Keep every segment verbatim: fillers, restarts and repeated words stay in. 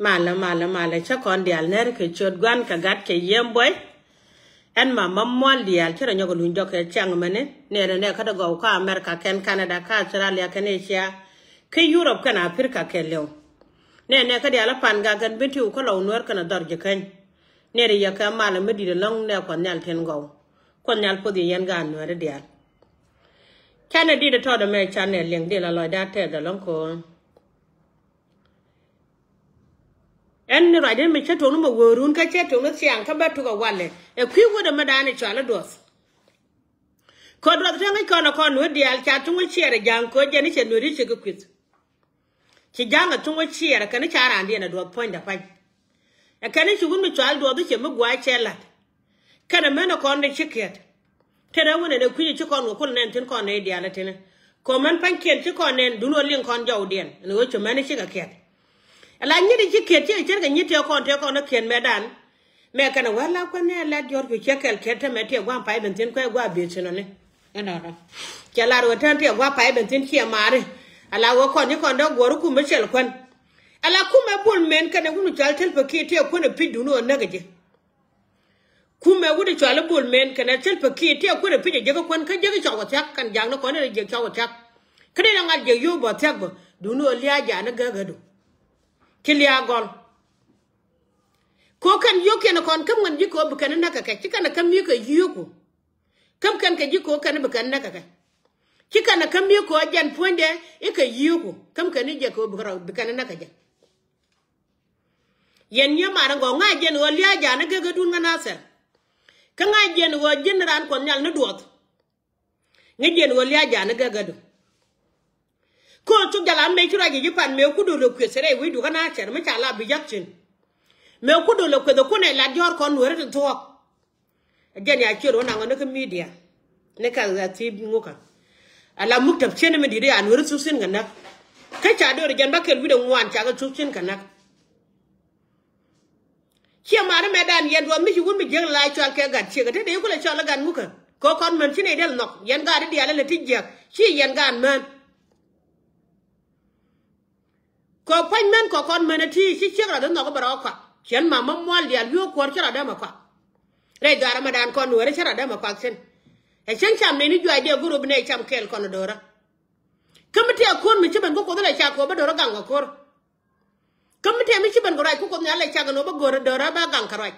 Malɛ, malɛ, malɛ, cä kɔn diaal nɛr kɛ ciöt Gua̱n kɛ Gat kɛ Yiëë Buɔy. Ɛn ma ma mual diaal cä rɔ nyɔk luny jɔk kɛ ciaŋ mɛni. Nɛɛrɛ nɛ kä dee gɔw kä America kɛn Canada kä Australia kɛn Asia. Kä Europe kɛn Africa kɛ lɛw. Nɛɛrɛ nɛ kä diaal pan gak kɛn bin ti wä kä lɔw Nuäär kɛn a dhɔr ji̱ käny. Nɛɛrɛ yɛ kɛ malɛ mi di̱t ɛlɔ̱ŋ nɛ Kuɔth Nhial tin gɔw. Kuɔth Nhial puɔth yɛ yɛn gaat Nuäär diaal. Canɛ di̱t ɛ tɔt ɛmɛ canɛ liŋ di̱t la lɔcda tɛth ɛlɔ̱ŋ ko̱o̱ŋ. Ɛn ni ruacdä mi cä tuɔ̱ŋ ni mɛ wee run kä cä tuɔ̱ŋ ni thiaŋ kä bä tukɛ walɛ. Ɛ kui̱ wut ɛmɛ da̱a̱n ɛ cɔal i̱ Duɔth. Kɛ Duɔth te ŋäc kɔn ɛ kɔn wee diaal ca tuŋ i̱ ciɛɛr ɛ ja̱a̱ŋ kɛ ɣöö jɛn i̱ cɛ nueeri cɛ kɛ kui̱th. Ci ja̱a̱ŋ ɛ tuŋ i̱ ciɛɛr ɛ kɛn i̱ ca raandiɛn ɛ Duɔth puɔ̱nydɛ pa̱ny. Ɛ kɛn i̱ ci wut mi cɔal Duɔth i̱ cɛ mi gua̱a̱c cɛ la̱t. Kɛn ɛ män ɛ kɔn dee ci kiɛt. Tëë rɛw wänɛ dee kui̱c ci kɔn kɛ kul nɛn thi̱n kɔn nɛy diaal ɛ ti̱nɛ. Kɛ män pa̱nykiɛn ci kɔn nɛn duundɛ ɣöö liŋ kɔn jɔwdiɛn ɛn ɣöö ci män ci kɛ kiɛt. Ala nyi̱t ci kiɛt ci kɛ ce̱tkɛ nyi̱t tëë kɔn tëë kɔn ɛ kiɛt mɛtdan. Mɛ kɛn ɛ wä la kuän ni ɛ lat diɔ̱ɔ̱r cu ciɛ kɛl kiɛt tɛmɛ tëë gua̱a̱m pay ben thi̱n kuɛ gua̱a̱ bëë thi̱n ɔni. Ɛnɔnɔ. Cɛ lar ɣöö tɛn tëë gua̱a̱ pay ben thi̱n ciɛ maari. Ala ɣöö kɔn ci kɔn dee guɔ̱r kumɛ cɛl kuän. Ala kumɛ bul men kɛn ɛ wun cɔal Salva Kiir tëë kuän ɛ pi̱c duundɛ ɣöö näk ɛ ji̱. Kumɛ wut i̱ cɔal i̱ Bol Mel kɛnɛ Salva Kiir tëë kuën ɛ pi̱c ɛ jiäk i̱ kuän kä jiäk i̱ cɔk wä thia̱k kɛn ja̱a̱kni kɔn in rɛy jiäk cɔk wä thia̱k. Kä dee na ŋa̱t jiäk yio̱w bä thia̱k bä duundɛ ɣöö lia̱a̱ ja̱a̱n i̱ gäk ɣädu. Ci lia̱a̱ gɔl. Ko̱ kɛn yio̱o̱kiɛn kɔn käm ŋän ji̱ ko̱ bi kɛn i̱ näk kɛ kɛ ci kɛn ɛ käm yio̱o̱k kɛ yio̱o̱ku. Käm kɛn kɛ ji̱ ko̱ kɛn i̱ bi kɛn näk kɛ kɛ. Ci kɛn ɛ käm yio̱o̱k ko̱ jɛn puɔ̱nydɛ i̱ kɛ yio̱o̱ku käm kɛn i̱ jɛ ko̱ bi kɛn i̱ näk kɛ jɛ. Yɛn nyiee man in gɔw ŋa̱c jɛn ɣöö lia̱a̱ ja̱a̱n i̱ gäk ɣädun kä Nathɛr. Kä ŋa̱c jɛn ɣöö ji̱n raan Kuɔth Nhial ni Duɔth. Ŋäc jɛn ɣöö lia̱a̱ ja̱a̱n i̱ gäk ɣädu. Kä ɣöö cuk jal a mëë ci ruac ji̱ ji̱ pan mëë ku do̱l ɛ kuëth rɛy wecdu kä Nathɛr mi ca la bi yak thi̱n. Mëë ku do̱l ɛ kuëth ɛ kun ɛ lat jɔ̱ɔ̱r kɔn Nuääri ti thuɔ̱k. Jɛn ya ciöt wä naŋ ɔ ni kä media ni kɛ ɣɛ thi̱i̱p ŋukä. Ala muk täp cien mi di̱t ya Nuääri thuk thi̱n kɛ näk. Kä ca do̱r jɛn bä kɛl wi̱cdɛ ŋuan ca kɛ thuk thi̱n kɛ näk. Ciɛ mari mɛ dan yɛn duɔth mi ci wun mi jiäk la cual kɛ gat ciek te dee kulɛ cɔl i̱ gat ŋukä. Kɛ kɔn män ci nɛy dɛl nhɔk yɛn gat i̱ diaal ilɛ ti jiäk ci yɛn gat män. Kɛ pa̱ny män kɛ kɔn män ɛ ti ci ciek rat i̱ nhɔk i̱ bɛ rɔ kuak. Ciɛn mam mi mual diaal wi̱i̱ kuɔ̱r ci rat dämɛ kuak. Rɛy dhɔaar ɛmɛ daan kɔn Nuääri ci rat dämɛ kuak thi̱n. Ɛ cäŋ cam nɛy ni juac dee gurop nɛy cam kɛɛl kɔn do̱rä. Kä mi tëë ko̱r mi ci ben kä Kuoth ilɛ cak kɛ ɣöö bä do̱rä gaŋ kɛ ko̱r. Kä mi tëë mi ci ben kɛ ruac kä Kuoth Nhial ilɛ cak kɛ ɣöö bä go̱rä do̱rä bä gaŋ kɛ ruac.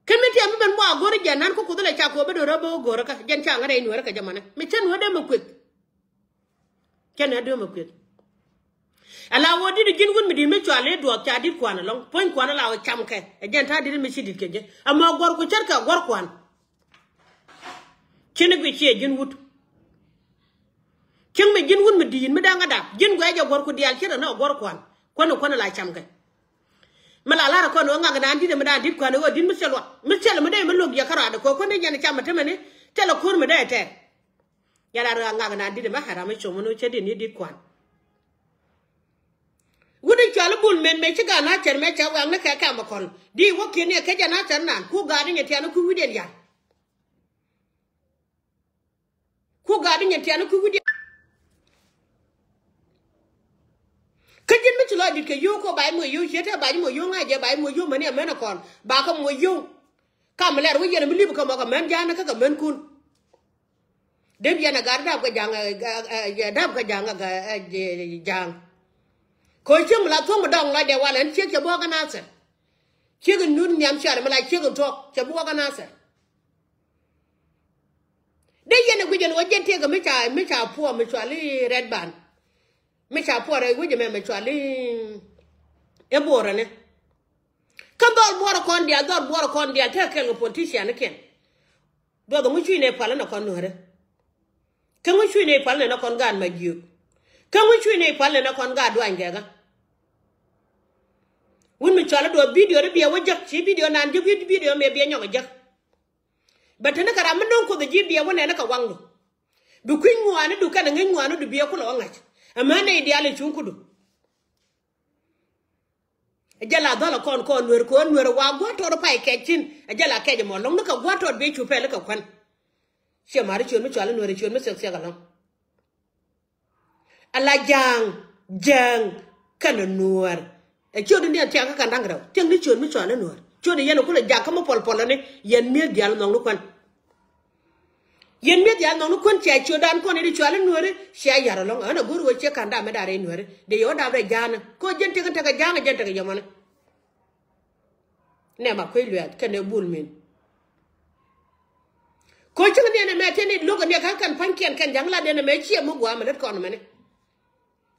Kä mi tëë mi ben bä a go̱rä jɛn nan kä Kuoth ilɛ cak kɛ ɣöö bä do̱rä bä go̱rä kä jɛn ca ŋä rɛy Nuäärä kɛ jɛ mɔnɛ mi cä Nuäär dee mi kueth. Cä Nuäär dee mi kueth. Ala wä di̱t ji̱n wut mi di̱i̱t mi cɔal i̱ Duɔth ca di̱t kuan ɛlɔ̱ŋ puɔ̱ny kuan ala wä cam kɛ ɛ jɛn ta̱a̱ di̱t mi ci di̱t kɛ jɛ. Ɛmɛ guɔ̱r ku cärkɛ guɔ̱r kuan. Ci ni guic ciɛ ji̱n wut. Cieŋ mi ji̱n wut mi di̱i̱t mi da̱ŋ ɛ dap ji̱n guɛc ɛ guɔ̱r ku diaal ce̱t ɛn ɛ guɔ̱r kuan. Kuän ɛ kuän ɛ la cam kɛ. Mi la la̱r ɛ kɔn ɛ ɣöö ŋak naan di̱t ɛ mi da̱ŋ di̱t kuan ɛ ɣöö di̱t mi thil wä mi thil ɛ mi dee mi lo̱k yɛ kä ruaadɛ kɛ ɣöö kuän dee jɛn ɛ cam ɛ temɛ ni thil ɛ ko̱r mi dee ɛ tɛɛr. Yɛn a rɔ ŋak naan di̱t ɛ mi ha̱r ram mi com ni wä cä di̱t ni di̱t kuan. Wut in cɔal i̱ Bol Mel mëë ci gaat Nathɛr mëë cɛ wɛ̈ɛ̈k ni kɛ kɛm ɛ kɔn di wä kiɛn ni ɛ kecɛ Nathɛr naan ku gaat in yɛ tian i̱ ku wi̱cdiɛn ya̱r. Ku gaat in yɛ tian i̱ ku wi̱cdiɛn. Kä ji̱n mi ci lɔc di̱t kɛ yio̱w kɔ ba i̱ moc yio̱w ciet tɛ ba i̱ moc yio̱w ŋa̱c jɛ ba i̱ moc yio̱w mäni ɛ män ɛ kɔn ba kɛ moc yio̱w. Kam lɛr wä yɛn mi lip kɛ mɔ kɛ män ja̱a̱n kä kɛ mänkun. Dee biɛn ɛ gat dap kɛ ja̱a̱ŋ ɛ dap kɛ ja̱a̱ŋ ɛ ja̱a̱ŋ. Kɛ cieŋ mi la thuɔ̱ŋ mi dɔŋ lɔcdɛ walɛ ɛn ciek cɛ buɔ̱k kä Nathɛr. Ciek in nut nhiam cial mi la ciek in thuɔ̱k cɛ buɔ̱k kä Nathɛr. Dee yɛn ɛ guic ɛn ɣöö jɛn tëëkɛ mi ca mi ca puɔ̱ɔ̱m mi cual i̱ Red Band. Mi ca puɔ̱ɔ̱r ɛ guic ɛmɛ mi cual i̱ i̱ Bor ɛnɛ. Kä dhɔl buɔrä kɔn diaal dhɔl buɔrä kɔn diaal tekɛ kɛl kɛ politician kiɛn. Duɔth ŋu cuc nɛ pal nɛ kɔn nuäärä. Kä ŋu cuc nɛ pal nɛ kɔn gaat ma jiök. Kä ŋu cuc nɛ pal nɛ kɔn gaat duany gɛkä. Wun mi cɔl i̱ duɔth bidio di biɛ wä jäk ci bidio nan ji̱ bidio mɛ biɛ nyɔk ɛ jäk. Bɛ te ni kɛ ram mi no̱o̱ŋ Kuoth ɛ ji̱ biɛ wä nɛn ni kɛ waŋdu. Bi kui̱ny ŋuani du kɛn ɛ ŋäc ŋuani du biɛ kulɛ wä ŋa̱c. Ɛmɛ nɛy diaal ɛ cuŋ kudu. Ɛ jɛ la dhɔl ɛ kɔn kɔn nuer kɔn nuer wa gua̱a̱r tɔt pay kɛc cin ɛ jɛ la kɛc ɛmɔ lɔŋ ni kɛ gua̱a̱r tɔt bi cu pɛl kɛ kuän. Ciɛ mari ciöt mi cual i̱ nuer ciöt mi thiɛk thiɛk ɛlɔ̱ŋ. Ala ja̱a̱ŋ ja̱a̱ŋ kɛnɛ nuer Ɛ ciötdi ni ɛn tiakä kɛn da̱ŋ rɛw. Tiɛŋni ciöt mi cɔal i̱ Nuääri. Ciötdi yɛn ɛ kulɛ jak kä mi pɔl pɔl ɛni. Yɛn mi̱eth diaal nhɔkni kuän. Yɛn mi̱eth diaal nhɔkni kuän cia ciötdan kɔn i̱ di cɔal i̱ Nuääri. Cia yar ɛlɔ̱ŋ. Ɣän ɛ go̱r ɣöö ciɛ ka̱n dam mi da̱r i̱ Nuääri. Dee yɛ ɣöö dam rɛy ja̱a̱nä. Kɛ ɣöö jɛn tekɛ tekɛ ja̱a̱ŋä jɛn tekɛ yɛmɔni. Nɛ ma kuec luɛth kɛnɛ bul min. Kɛ ɣöö cäŋ ni ɛn ɛmɛ tëë ni lo̱k ɛn yɛ ka̱n kɛn pa̱nykiɛn kɛn ja̱ŋ lat ɛn ɛmɛ ciɛ mi gua̱a̱m ɛ lät kɔn ɛmɛni.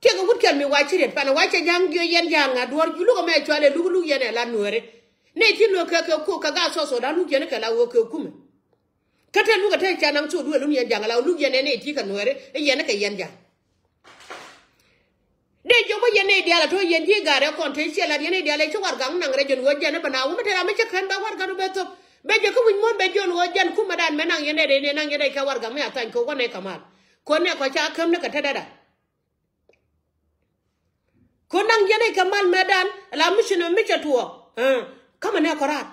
Tiɛkɛ wut kɛn mi wac ci riet pan wac cɛ ja̱ŋ jiö yɛn ja̱ŋ a duɔ̱ɔ̱r luk ɛmɛ cual ɛ luk luk yɛn ɛ la Nuääri. Nɛ ti luek kɛ kɛ ku kɛ gaa sɔs ɔ da̱ŋ luk yɛn kɛ la ɣöö kɛ kumɛ. Kä te luk ɛ te ca naŋ thok duël lun yɛn ja̱ŋ la luk yɛn ɛ nɛ ti kɛ Nuääri ɛ yɛn kɛ yɛn ja̱ŋ. Dee jiök bä yɛn nɛ diaal a to̱ yɛn ji̱ ga̱a̱r ɛ kɔn te ciɛ lat yɛn nɛ diaal ɛ ci warɛgak naŋ rɛc jɛn ɣöö jɛn ɛ bɛ na wä mi te ram mi cä kän bɛ warɛgak bɛ thop. Bɛ jɛ kä wi̱c muɔ̱n bɛ jiön ɣöö jɛn kumɛ dan mɛ naŋ yɛn nɛ dee nɛ naŋ yɛn nɛ kɛ warɛgak mi a thany kɛ wä nɛ kɛ mal. Kɔn nɛ kɔ ca käm ni kɛ te dɛda. Kɔn naŋ yɛn nɛ kɛ mal mɛ dan la mi ci nɔ mi cɛ tuɔɔk. Ɛ, kamɛ nɛ kɔ raar.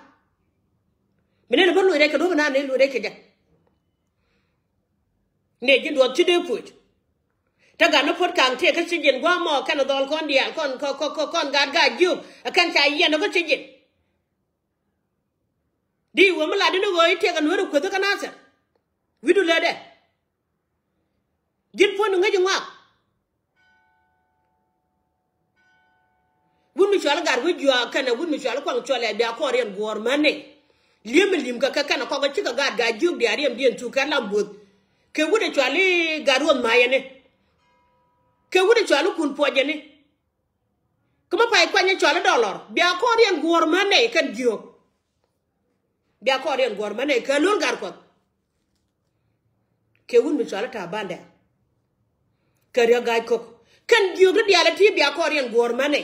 Mi nɛ ni bä luɔc rɛc kɛ duɔ̱p na nɛ luɔc rɛc kɛ jɛ. Nɛ ji̱ duɔth ci dee puc. Te gat ni puɔ̱t ka̱ŋ tëë kä ci ji̱n gua̱a̱mɔ kɛn dhɔl kɔn diaal kɔn kɔn kɔn kɔn gat gaa jiök. Ɛ kɛn ca yiɛn kä ci ji̱n. Di wee mi lat di ni ɣöö i̱ tiɛk ɛ Nuääri kueth kä Nathir. Wi̱cdu lätdɛ. Ji̱n puɔ̱nydu ŋäc i̱ ŋɔak. Wut mi cual i̱ gat wec juaak kɛnɛ wut mi cual i̱ kuaŋ cuɔl ɛ bia kɔɔriɛn guɔ̱ɔ̱r mänɛ. Li̱em i̱ li̱em kɛ kɛ kɛnɛ kɔk i̱ cikɛ gat gat jiök diaal riɛmdiɛn thuk kɛ lam buɔth. Kɛ wut ɛ cual i̱ gat ruɔth ma̱a̱c ɛni. Kɛ wut ɛ cual i̱ kun puɔc ɛni. Kä mi pay kuany i̱ cual i̱ dɔlɔr bia kɔɔriɛn guɔ̱ɔ̱r mänɛ kɛn jiök. Bia kɔɔriɛn guɔ̱ɔ̱r mänɛ kɛ lo̱l gat kuɔth. Kɛ wut mi cual i̱ ta̱a̱ bandɛ. Kɛ riäk ga̱a̱c ko̱k kɛn jiök ti diaal ɛ ti bia kɔɔriɛn guɔ̱ɔ̱r mänɛ.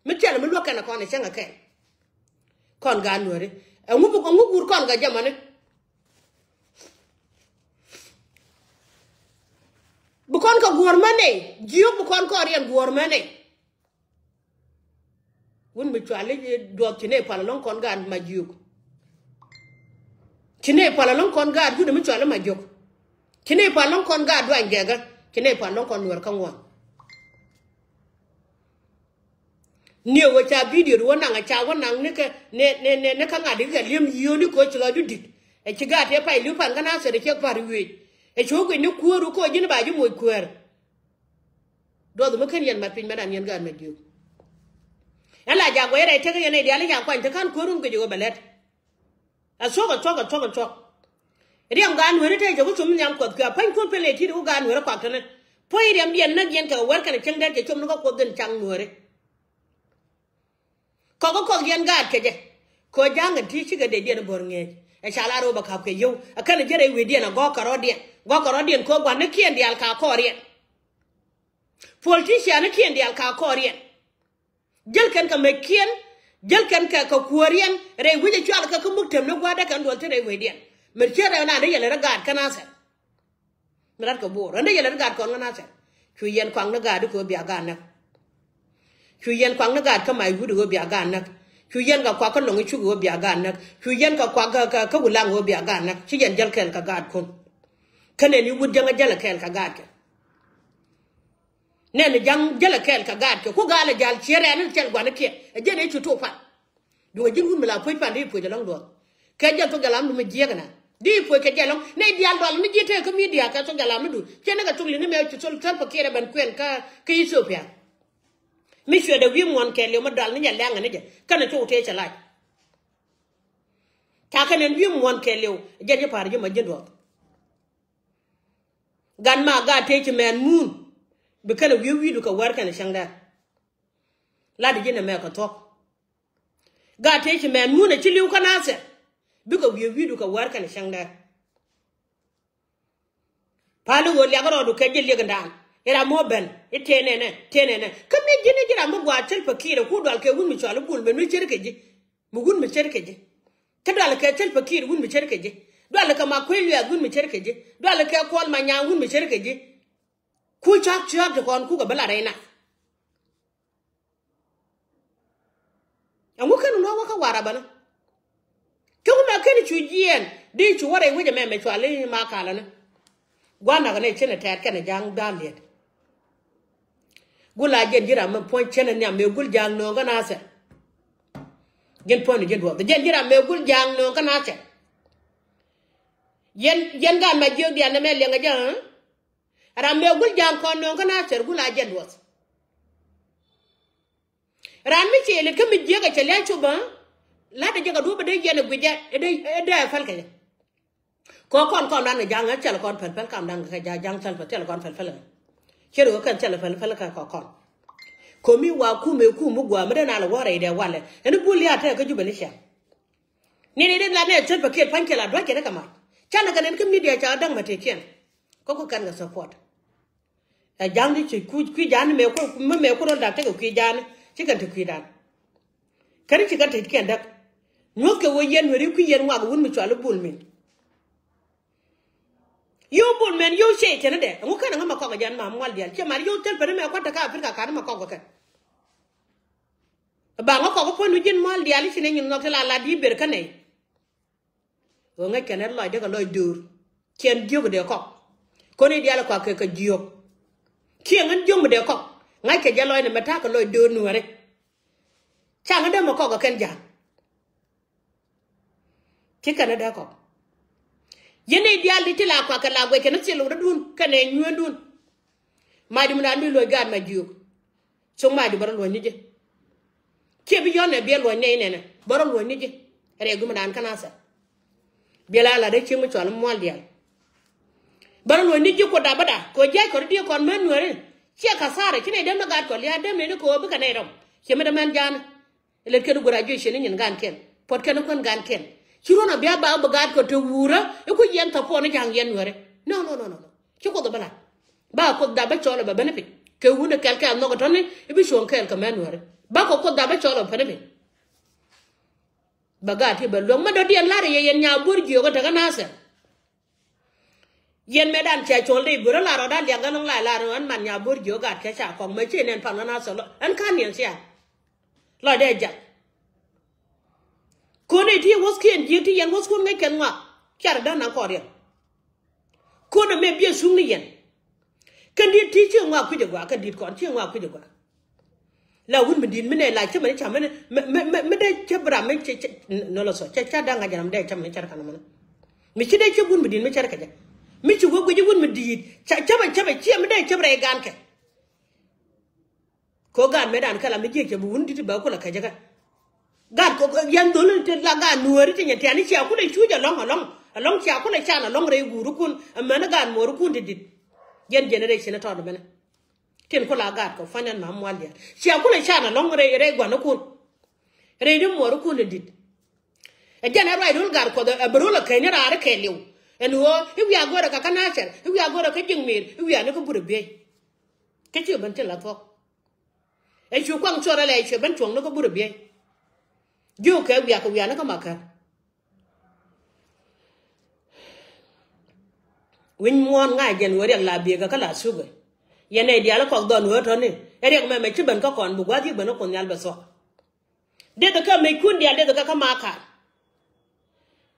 Mi thilɛ mi luäk kɛn ɛ kɔn ɛ cäŋ ɛ kɛn. Kɔn gaat Nuääri ɛŋu buk ɛŋu guur kɔn kɛ jɛ mani. Bi kɔn kɛ guɔ̱ɔ̱r mänɛ jiök bi kɔn kɔɔriɛn guɔ̱ɔ̱r mänɛ. Wut mi cual i̱ duɔth ci nɛy pal ɛlɔ̱ŋ kɔn gaat Majiök. Ci nɛy pal ɛlɔ̱ŋ kɔn gaat wut mi cual i̱ Majiök. Ci nɛy pal ɛlɔ̱ŋ kɔn gaat Duany Gɛkä. Ci nɛy pal ɛlɔ̱ŋ kɔn Nuäär kä ŋuan. Niɛ wä ca bidio wä naŋ ca wä naŋ ni kä ni ni ni ni kä ŋa̱t i̱ kɛ li̱em yio̱o̱ni ko̱ ci lɔcdu di̱t. Ɛ ci gaat tëë pay li̱w pan kä Nathir ɛ ciek pa̱r i̱ wiec. Ɛ ci wä guic ni kuääru ko̱ ji̱n ba ji̱ moc kuäär. Duɔth mi ken yɛn mat piny mɛn an yɛn gaat Majiök. Ɛn la jak guɛc rɛy tek yɛn nɛy diaal i̱ ca kuany te ka̱n kuäär wun guic i̱ ɣöö bɛ lɛt. Ɛ thuɔ̱k ɛ thuɔ̱k ɛ thuɔ̱k ɛ thuɔ̱k. Riɛm gaat Nuääri te cɛ ku cum nhiam kuɔth kuɛ a pa̱ny kuɔth pɛl ɛ ti̱t ku gaat Nuääri kuak tɛnɛ. Puɔ̱c riɛmdiɛn näk yɛn kɛ wɛr kɛn cäŋ dɛr cɛ com ni kä kuɔth dhin caŋ Nuääri. Kɔk kä kɔk yɛn gaat kɛ jɛ. Kɛ ɣöö ja̱a̱ŋ ɛ ti cikɛ dee diɛn bo̱r ŋi̱eec ɛ ca lar ɣöö bɛ ka̱p kɛ yio̱w ɛ kɛn jɛ rɛy wecdiɛn ɛ gɔ̱k kɛ rɔ̱diɛn gɔ̱k kɛ rɔ̱diɛn kɛ ɣöö gua̱nikiɛn diaal ka kɔɔriɛn. Politicianikiɛn diaal ka kɔɔriɛn. Jäl kɛn kɛ meckiɛn jäl kɛn kɛ kɛ kuääriɛn rɛy wec ɛ cual kɛ kä muk tɛm ni gua̱a̱dɛ kɛn duɔl ti rɛy wecdiɛn. Mɛr ciɛ rɛw naan dee yɛl rɛ gaat kä Nathir. Mi rat kɛ bo̱o̱r ɣän dee yɛl ri gaat kɔn kä Nathir. Cu yɛn kuaŋ ni gaat i̱ kɛ ɣöö bia gaat näk. Cu yɛn kuaŋ ni gaat kä mac wut i̱ ɣöö bia gaat näk. Cu yɛn kɛ kuak kä lɔŋ i̱ cuk i̱ ɣöö bia gaat näk. Cu yɛn kɛ kuak kä kä kä wulaŋ i̱ ɣöö bia gaat näk ci yɛn jäl kɛɛl kɛ gaatkun. Kä nɛn i̱ wut jäŋä jälɛ kɛɛl kɛ gaatkɛ. Nɛn i̱ ja̱ŋ jälɛ kɛɛl kɛ gaatkɛ ku gaalɛ ja̱l ciɛ rɛɛn i̱ cɛl gua̱nikiɛn ɛ jɛn i̱ cu tok pan. Duŋ ɛ ji̱n wut mi la puec pan di puec ɛlɔ̱ŋ duɔth. Kɛ jɛn thok jɛ lam du mi jiɛk ɛnɛ di puec kɛ jɛ ɛlɔ̱ŋ nɛ diaal dual mi ji̱ tëë kä midia kɛ thok jɛ lam mi du. Cɛ ni kɛ thok li̱n ni mɛ ci thol thol pakiɛt ɛ ben kuɛn kä kä Ethiopia. Mi cuɛ dɛ wi̱i̱ muɔ̱n kɛ liw mi dual ni jɛ lɛŋ ɛn ni jɛ kɛn ɛ cok tëë cɛ lac. Ca kɛn ɛn wi̱i̱ muɔ̱n kɛ liw jɛn ji̱ pa̱a̱r ji̱ ma ji̱ duɔth. Gan ma gaat tëë ci mɛn muun bi kɛn ɛ wi̱i̱ wi̱i̱du kɛ wär kɛn ɛ cäŋ dɛr. Lat ji̱ nɛ mɛ kɛ thuɔ̱k. Gaat tëë ci mɛn ŋun ɛ ci li̱w kä Nathir. Bikɛ wiee wi̱i̱du kɛ wäär kɛnɛ cäŋ dɛr. Pali ɣöö liak rɔɔdu kɛ ji̱ liek ndan. Iram mi wä ben i̱ tëë nɛnɛ tëë nɛnɛ kä mi ji̱n i̱ ji̱ ram mi gua̱a̱ cäl pɛ ki̱i̱rɛ ku dual kɛ wun mi cɔal i̱ bul mɛn mi cär kɛ ji̱. Mi wun mi cär kɛ ji̱. Kä dual kɛ cäl pɛ ki̱i̱rɛ wun mi cär kɛ ji̱. Dual kɛ ma kuec luɛth wun mi cär kɛ ji̱. Dual kɛ kuɔl ma nyaŋ wun mi cär kɛ ji̱. Ku cak ciɔak ti kɔn kukɛ bi la rɛy na. Ɛŋu kɛn luɔk wä kä warabäni. Cuk mɛ kɛn cu jiɛɛn di cu wä rɛy wec ɛmɛ mɛ cuali ma kalani. Gua̱n nak ni cin ɛ tɛɛt kɛn ɛ ja̱a̱ŋ da̱a̱n liɛt. Gul a jiɛn ji̱n ram mi puɔ̱ny cɛn ni nhiam mëë gul ja̱a̱ŋ nööŋ kä Nathɛr. Ji̱n puɔ̱ny ni ji̱n duɔth jiɛn ji̱n ram mëë gul ja̱a̱ŋ nööŋ kä Nathɛr. Yɛn, yɛn gaat ma jiök diaal nɛmɛ liɛŋ a jɛ, ɣä? Ram mëë gul ja̱a̱ŋ kɔn nööŋ kä Nathɛr gul a jiɛn duɔth. Raan mi ci lit kä mi jiäk a cɛ lia̱a̱ cop, ɣä? La̱t a jɛ kɛ duɔ̱p a dee yɛn a guic jɛ, a dee, a dee a päl kɛ jɛ. Kɔ kɔn kɔn dan kɛ ja̱a̱ŋ ɣä thilɛ kɔn päl päl kam dan kɛ ja̱a̱ŋ thilɛ päl, thilɛ kɔn päl päl ɣä. Cɛ ri wä kɛn thilɛ päl päl kɛ kɔ kɔn. Komi wa kumɛ kum mi gua mi dee na lɛ wä rɛy dee walɛ. Ɛn bul ya tɛ kä Jubɛ ni cɛ. Ni ni dee la nɛ thil paket pa̱ny kɛ la duac kɛ ni kɛ mat. Canɛ kɛ nɛn kä media ca da̱ŋ ma tëë kiɛn. Kä ku kɛn kɛ support. Ɛ ja̱a̱ŋ di ci kui̱, kui̱ ja̱a̱ŋ ni mɛ ku, mɛ, mɛ ku rol da̱k tekɛ kui̱ ja̱a̱ŋ ni. Ci kɛn te kui̱ dan. Kɛn ci kɛn te kiɛn däk. Nyuɔ̱th kɛ wee yɛn weri kui̱ yɛn ŋuak wun mi cual i̱ bul min. Yio̱w bul mɛn yio̱w cɛ cɛn idɛ. Ɛŋu kɛn ɛŋä ma kɔk ɛ jɛn ma mual diaal. Ciɛ mar yio̱w thil pɛn imɛ kuat te kä Africa kan ma kɔk ɛ kɛn. Ba ŋä kɔk i̱ puɔ̱n wi̱c ji̱n mual diaal i̱ ci nɛ nyin nhɔk ti la la di ber kä nɛy. Ɣöö ŋäc kɛn ɛ lɔcdä kɛ lɔc döör. Ciɛn jiök dee kɔk. Kɔn i̱ diaal ɛ kɔak kɛ kɛ jiök. Ciɛŋ in jiök mi dee kɔk. Ŋa̱ckɛ jɛ lɔcnɛ mɛ ta̱a̱ kɛ lɔc döör nuääri. Caŋ in dee mɛ kɔk kɛ kɛn ja̱a̱ŋ. Ci kɛn in dee kɔk. Yɛn i̱ diaal di ti la kɔak kɛ la guɛc kɛn in thil wut dun kɛn ɛ nyueendun. Mac di mi naan mi luɔc gaat ma jiök. Cuk mac di bä rɔ luɔ̱ny ni ji̱. Ciɛ bi yɔ̱n ɛ biɛ luɔ̱ny nɛy nɛnɛ bä rɔ luɔ̱ny ni ji̱. Rɛy gumɛ daan kä Nathɛr. Biɛ la lat dee cieŋ mi cual mual diaal. Bä rɔ luɔ̱ny ni ji̱ kuot dap bä da kɛ ɣöö jiac kɔn diɛ kɔn män nuääri. Ciɛ kathara ci nɛy dee mi gaat kɔn lia̱a̱ dee mi ni kɛ ɣöö bikɛ nɛy rɔm. Ciɛ mi dee män ja̱a̱ni. Lɛt kɛn graduation ni nyin gaan kɛn puɔt kɛn kuän gaan kɛn. Ci ruɔ̱n a bia ba bi gaat kɔn te wuurä i̱ ku yɛn thɔpuɔn i̱ ja̱a̱ŋ yɛn nuääri. No, no, no, no, no. Ci Kuoth ɛ bä la̱t. Ba Kuoth dap bä cɔl ɛ bɛ benefit kɛ wun ɛ kɛl kɛl nhɔk ɛ tɔ̱ni i̱ bi cuɔ̱ŋ kɛɛl kɛ mɛn nuääri. Ba kɛ Kuoth dap bä cɔl ɛ benefit. Bɛ gaat ti bɛ luäŋ ma dɔ̱diɛn la̱r yɛ yɛn nya buɔ̱r jiöök ɛ tekä Nathɛr. Yɛn mɛ dan cia cɔl dee buɔ̱r ɛ la̱r ɔ dan liak ɣän ŋ la̱r ɣän man nya buɔ̱r jiöök gaat kɛ ca kɔk mɛ ci nɛn pan ɣän Nathɛr lɔ ɛn ka̱n niɛn cia. Lɔcdɛ jak. Kɔn ɛ ti wuɔ̱thkiɛn ji̱ ti yɛn wuɔ̱thkun ŋäc kɛn ŋɔak. Car dan naŋ kɔɔriɛn. Kɔn ɛmɛ biɛ thuŋ ni yɛn. Kɛn di̱t ti ci ŋɔak kui̱c ɛ gɔaa kɛn di̱t kɔn ci ŋɔak kui̱c ɛ gɔaa. La wun mi di̱t mi nɛ la cä mɛn ca mɛn mi dee cä bi ram mi cä nɔ lɔ thɔ cä ca da̱ŋ ŋa̱c jɛ ram dee cä mɛn cär kan mɛn. Mi ci dee cä wun mi di̱t mi cär kɛ jɛ mi ci wä guic wun mi di̱t ca cä bɛ cä bɛ ciɛ mi dee cä bi rɛy gan kɛ. Ko gaat mëë dan kɛ la mi jiɛk cɛ bi wun di̱t bɛ kulɛ kɛ jɛ kɛ. Gaat kɔ yɛn dhol in te la gaat nuääri te nyɛ tiani cia kulɛ cuc alɔŋ alɔŋ alɔŋ cia kulɛ can alɔŋ rɛy guurikun. Amäni gaat muɔɔrikun ti dit. Yɛn generation tɔt mɛnɛ tin kula gaat kɔ fanan ma mual dial cia kulɛ can alɔŋ rɛy rɛy guanikun. Rɛy di muɔɔrikun ti dit. Ɛ jɛn ɛ ruac rol gaat kuɔth ɛ bi rol ɛ keny ni raar ikɛɛliw. Ɛn ɣöö i̱ wiaa go̱rɛ kɛ kä Nathɛr i̱ wiaa go̱rɛ kä ji̱ŋ mi̱i̱r i̱ wiaa ni kä burɛ biey. Kä ci ben tin la thuɔ̱k. Ɛ cu kuaŋ cuɔr ɛlɛ ɛ cuɛ ben cuɔ̱ŋ ni kä burɛ biey. Jiökɛ wiak kɛ wiak ni kä makär. Wi̱ny muɔ̱ɔ̱n ŋa̱c jɛn wee riɛk la biëëkä kä la thukɛ. Yɛn nɛy diaal kɔk dhɔn wee tɔ̱ni ɛ riɛk mɛmɛ ci ben kä kɔn bi gua̱th yiëk ben kä kun nhial bɛ thuɔ̱k. Dethɛ kä mec kun diaal dethɛ kä kä makar.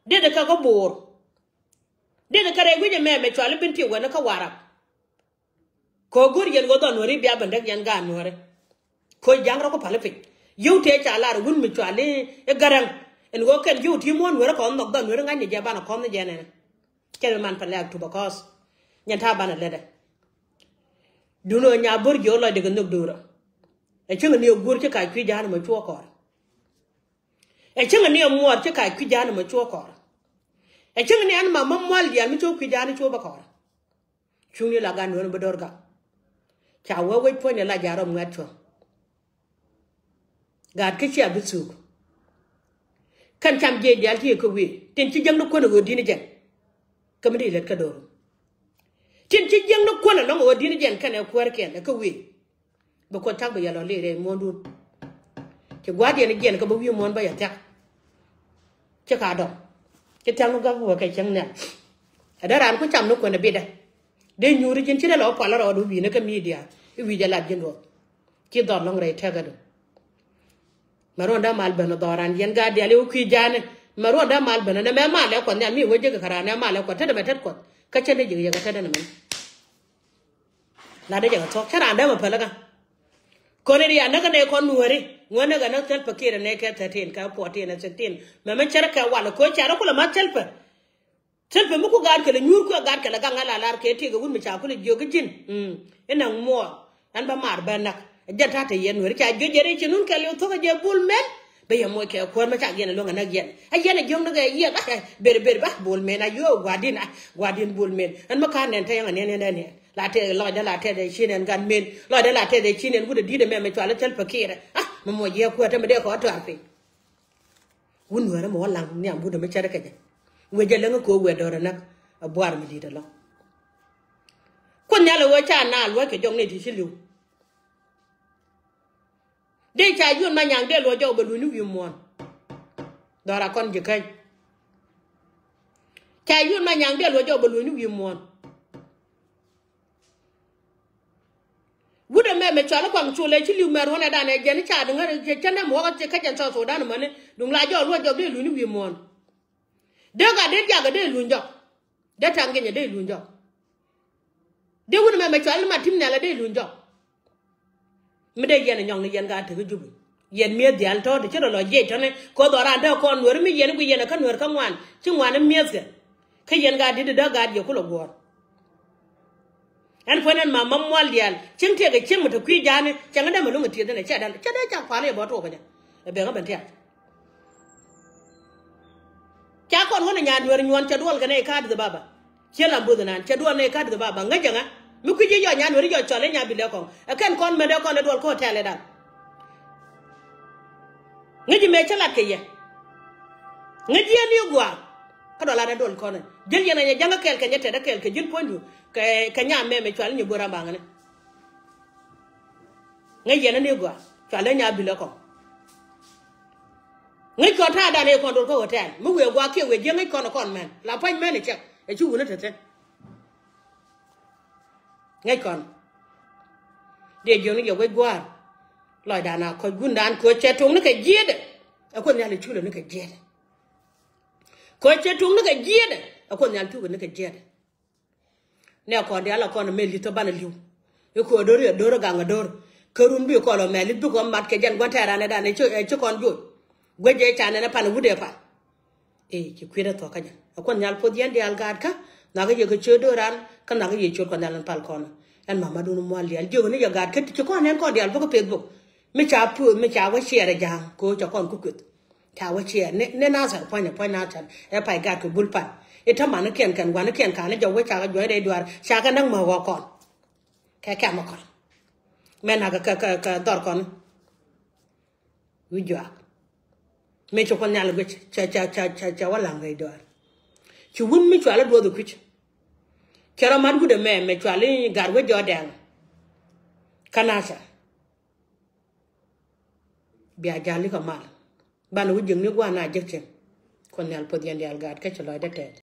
Dethɛ kä kä bo̱o̱r. Dethɛ kä rɛy wi̱cɛ mɛmɛ cual i̱ bin ti wɛn kä warap. Kɛ go̱r yɛn ɣöö dhɔn nuääri bia ben däk yɛn gaat nuääri. Koc ja̱ŋ rɔ kä pal i̱ piny yio̱w tëë ca lar wun mi cual i̱ gäräŋ. Ɛn ɣöö kɛn yio̱w ti muɔ̱ɔ̱n nuääri kɔn nhɔk dhɔn nuääri ŋa̱cni jɛ banɛ kɔn ni jɛ nɛnɛ. Cɛ bi man pal i̱ ak tu bɛ kɔs nyɛn ta̱a̱ banɛ lätdɛ. Duundɛ ɣöö nya bo̱r jiöök lɔcdɛ kɛ nhök do̱rä. Ɛ cäŋ ni ɛ guur ci kac kui̱ ja̱a̱n mɛ cuɔ̱ɔ̱ kɔɔr. Ɛ cäŋ ni ɛ muɔɔr ci kac kui̱ ja̱a̱n mɛ cuɔ̱ɔ̱ kɔɔr. Ɛ cäŋ ni ɛn ma mä mual diaal mi cuɔ̱ɔ̱ kui̱ ja̱a̱n cuɔ̱ɔ̱ bä kɔɔr. Cuŋni la gan wän bi dɔr gak. Ca wee wec puɔ̱nyɛ la ja̱a̱r ɔ ŋuɛ̈t cuɔ̱ɔ̱ŋ. Gaat kä cia bi thuk. Kɛn cam jiɛc diaal ti yɛ kä wi̱i̱ tin ci jiäkni kuän ɛ ɣöö di̱n jɛn. Kä mi di lät kä do̱r. Tin ci jiäkni kuän ɛlɔ̱ŋ ɛ ɣöö di̱n jɛn kɛn ɛ kuäärkiɛn ɛ kä wi̱i̱. Bi kuɔth cak bi yɛ lɔ lir ɛ muɔ̱ɔ̱ndun. Ci gua̱a̱r yɛn jiɛn kä bi wi̱i̱ muɔ̱ɔ̱n bä yɛ thia̱k. Ci ka dɔ̱ŋ ci thia̱k mi gak wä kɛ cäŋ nhial. Ɛ dee raan ku cam ni kuän ɛ bitdä. Dee nyuuri ji̱n ci dee lɔ pual rɔɔdu wi̱i̱ ni kä midia i̱ wi̱i̱ jɛ lat ji̱n duɔth. Ci dhɔr lɔ̱ŋ rɛy tɛkädu. Mɛ ruɔ̱n dee mal ben dhɔran yɛn gaat diaal i̱ wä kui̱ ja̱a̱ni. Mɛ ruɔ̱n dee mal ben nɛ mɛ mal ɛ kuɔth nhial mi wä jek kɛ raan ɛ mal ɛ kuɔth tetdɛ mɛ tet kuɔth kä cä ni jek yɛ kɛ tetdɛ nɛ mɛn. La dee jɛ kɛ thuɔ̱k cä raan dee mɛ päl kä. Kɔn ri anäk nɛ kɔn nuääri ŋuɛ näk anäk Salva Kiir nɛ kɛ thirteen kɛ fourteen ɛ sixteen. Mɛ mɛ cär kɛ wal kɛ ɣöö ca rɔ kulɛ ma̱th Salva. Salva mi ku gaat kɛ lɛ nyuur kuɛ gaat kɛ lɛ gaŋ ɛ la lar kɛ tiek ɛ wut mi ca kulɛ jiök kä ji̱n. Inɛ ŋuɔɔr ɛn bä maar bä näk. Ɛ jɛn ta̱a̱ te yɛn nuääri ca jiök jɛ ri ci nun kɛ liw thok ɛ jɛ Bol Mel. Bɛ yɛ moc kɛ kuäär mɛ ca yɛn ɛ luäŋ ɛ näk yɛn ɛ yɛn ɛ jiök näk ɛ yiɛk. Ber ber bä Bol Mel a yo̱o̱ gua̱di̱n a gua̱di̱n Bol Mel ɛn mi ka̱n nɛn te yɛn ɛ niɛn niɛn niɛn. La tɛth lɔcdä la tɛth ɛ ci nɛn gat men lɔcdä la tɛth ɛ ci nɛn wut ɛ di̱t ɛmɛ mɛ cual ɛ Salva Kiir ɛ. Ah mɛ muɔc yɛ kuäär te mɛ dee kɔ tuaar piny. Wun nuäärä mɛ wä laŋ nhiam wut ɛmɛ cärä kɛ jɛ. Wecä läŋä ko̱o̱k wëë dɔ̱rä näk ɛ buar mi di̱i̱t ɛlɔ. Kuoth nhial ɛ wee ca naath luɔ̱c kɛ jɔk ni ti ci li̱w. Dee ca yuɔn ma nyaŋ dee luɔ̱c jɔk bɛ luny ni wi̱i̱ muɔ̱ɔ̱n. Dhɔra kɔn ji̱ käny. Ca yuɔn ma nyaŋ dee luɔ̱c jɔk bɛ luny ni wi̱i̱ muɔ̱ɔ̱n. Wut ɛmɛ mɛ cual i̱ kuaŋ col ɛ ci li̱w mɛr wänɛ danɛ jɛn i̱ ca duŋ ɛ cä nɛm wäkä kä jɛn South Sudan mäni duŋ la jɔk luɔ̱c jɔk dee luny ni wi̱i̱ muɔ̱ɔ̱n. Dee gat dee jakä dee luny jɔk. Dee taŋ gɛnyɛ dee luny jɔk. Dee wut ɛmɛ mɛ cual i̱ ma ti̱m nhial ɛ dee luny jɔk. Mi dee yɛn ɛ nyɔk ni yɛn gat tekä Jupi. Yɛn mi̱eth diaal tɔ̱ ti ci rɔ lɔ jiɛc tɔ̱ni kɛ dhɔran dee kɔn nuäär mi yɛn i̱ gui yɛn ɛ kä nuäär kä ŋuan ci ŋuan i̱ mi̱ethkɛ. Kä yɛn gat di̱t i̱ dee gat yɛ kulɛ guɔ̱ɔ̱r. Ɛn puɔ̱n ɛn ma ma mual diaal cieŋ tiɛɛk ɛ cieŋ mi te kui̱ ja̱a̱ni cäŋ dee mɛ luŋ ɛ tiɛth ɛn ɛ cɛ dan cɛ dee cak pal yɛ bɔ tuɔɔk kä jɛ. Ɛ bɛŋ ɛ ben tiak. Ca kɔn ɣän ɛ nyan dueer nyuɔn cɛ duɔl kɛn ɛ kä Addis Ababa. Ciɛ lam bo̱th ɛnan cɛ duɔl nɛ kä Addis Ababa ŋäc ɛŋa. Mi kui̱c i̱ yɔ nyan dueer i̱ yɔ cɔl i̱ nya bilɛ kɔŋ ɛ kɛn kɔn mɛt ɛ kɔn ɛ duɔl kä hotel ɛ dan. Ŋäc imɛ cä lat kɛ yɛ. Ŋäc yɛn i̱ gua̱a̱. Kä dɔl an ɛ duɔl kɔn ɛ ji̱l yɛn ɛ nyɛ ja̱ŋ ɛ kɛɛl kɛ nyɛ tɛt ɛ kɛɛl kɛ ji̱l puɔ̱nydu kɛ kɛ nya mɛmɛ cual i̱ nyɛ böör ram baŋ ɛnɛ. Ŋäc yɛn ni gɔaa cualɛ nya bilɛ kɔn. Ŋäc kɔn ta̱a̱ dan ëë kɔn dol kä hotel mi wëë gua̱a̱k kiɛ wëë jiäk ŋäc kɔn ɛ kɔn mɛn la pua̱ny mɛn ɛ cɛk ɛ ci wuni te thi̱n. Ŋäc kɔn. Dee jiökni jɛ wec gua̱a̱r. Lɔcdan a kɔc gundan kɛ cɛ tuŋni kɛ jiëëdɛ. Ɛ kuoth nhial ɛ culɛ ni kɛ jiëëdɛ. Kɛ cɛ tuŋni kɛ jiëëdɛ ɛ kuoth nhial cukɛ ni kɛ jiëëdɛ. Nɛ kɔn diaal a kɔn mɛ li̱th ɔ banɛ li̱w. I̱ ko̱o̱r do̱r yɛ do̱r gaŋ a do̱r. Kä run bi kɔn lɔ mɛ li̱th bi kɔn mat kɛ jɛn gua̱n tɛɛr anɛ dan ɛ ci kɔn joc. Guec jɛ ca nɛn ɛ pan ɛ wut ɛ pan. Ëë ci kui̱t ɛ thuɔ̱k kä jɛ ɛ kuɔn nhial puɔth yɛn diaal gaatkä. Nhɔakä yɛ kɛ ciö do̱ran kä nhɔakä yɛ ciöt kɔn nhial ɛn pal kɔn. Ɛn mamadun mual diaal jiök ni jɛ gaatkä ci kɔn nɛn kɔn diaal bä kä Facebook. Mi ca puɔth mi ca wä ciɛɛr ɛ ja̱a̱ŋ ko̱o̱c ca kɔn ku kueth. Ca wä ciɛɛr ni ni Nasar puɔ̱nyɛ puɔ̱ny Nasar ɛ pay gat kɛ gul pan. I̱ tämanikiɛn kɛn guanikiɛn ka̱n i̱ jɔw wä cakɛ juɔ̱ny rɛy duaar cakɛ näk mäk ɣɔ̱ɔ̱k kɔn. Kɛ kɛmɛ kɔn mɛ nak kɛ kɛ kɛ dhɔr kɔn. Wi̱c juak mëë ci kuɔth nhial guic cɛ cɛ cɛ cɛ cɛ wä laŋ rɛy duaar. Ci wun mi cual i̱ duɔth i̱ kui̱c. Cɛ rɔ mat wut ɛmɛ mɛ cual i̱ gat wä jɔɔdɛŋ. Kä Nasar. Bia jali kɛ mal. Banɛ wä jiäkni gua̱a̱n a jek cin. Kuɔth nhial puɔth yɛn diaal gaat kä ci lɔcdä tɛth.